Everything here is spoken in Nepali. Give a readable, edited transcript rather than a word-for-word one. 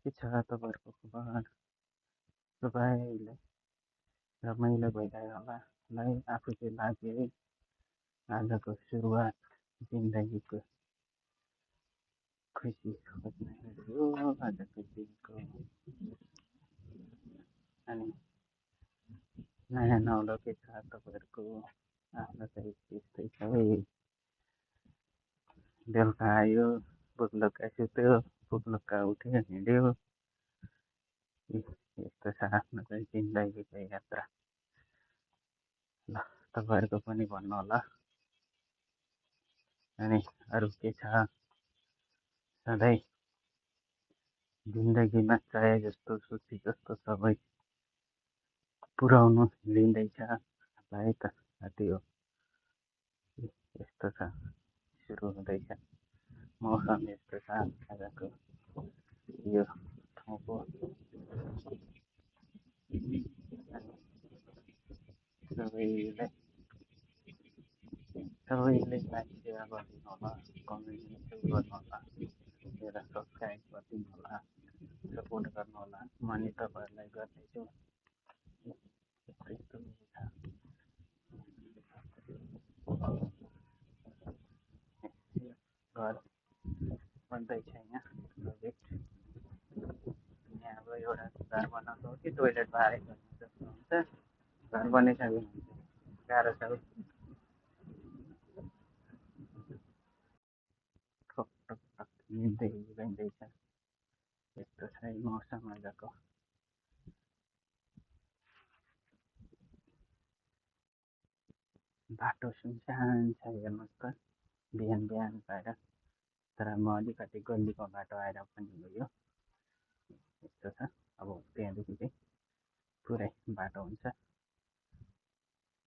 के छ तपाईँहरूको खबर? तपाईँलाई रमाइलो भइरह्यो होला है? आफू चाहिँ लाग्यो है आजको सुरुवात जिन्दगीको खुसी खोज्न हो आजको दिनको। अनि नयाँ नौलो के छ तपाईँहरूको? आफ्नो चाहिँ त्यस्तै छ है। बेलुका आयो, बुक्लुक्का सुत्यो, बुक्लुक्का उठ्यो, हिँड्यो। यस्तो छ आफ्नो चाहिँ जिन्दगीको यात्रा। ल तपाईँहरूको पनि भन्नु होला। अनि अरू के छ? सधैँ जिन्दगीमा चाहे जस्तो सोचे जस्तो सबै पुर्याउनु हिँडिँदैछ है त साथी हो। यस्तो छ, सुरु हुँदैछ। मौसम यस्तो छ आजको यो ठाउँको। सबैले लाइक सेयर गरिदिनु होला, कमेन्ट गर्नु होला, मेरो सब्सक्राइब गरिदिनु होला, सपोर्ट गर्नु होला। म नि तपाईँहरूलाई गर्दैछु। यस्तो छ, घर बन्दैछ यहाँ प्रोजेक्ट। यहाँ अब एउटा घर बनाएको हो कि टोइलेट बाहेक गर्ने जस्तो हुन्छ। घर बनिसक्यो भने गाह्रो छ है। ठोक ठोक ठोक हिँड्दै गइँदैछ। यस्तो छ है मौसम आजको। बाटो सुनसान छ हेर्नुहोस् त, बिहान बिहान भएर। तर म अलिकति गल्लीको बाटो आएर पनि गयो। यस्तो छ। अब त्यहाँदेखि चाहिँ पुरै बाटो हुन्छ।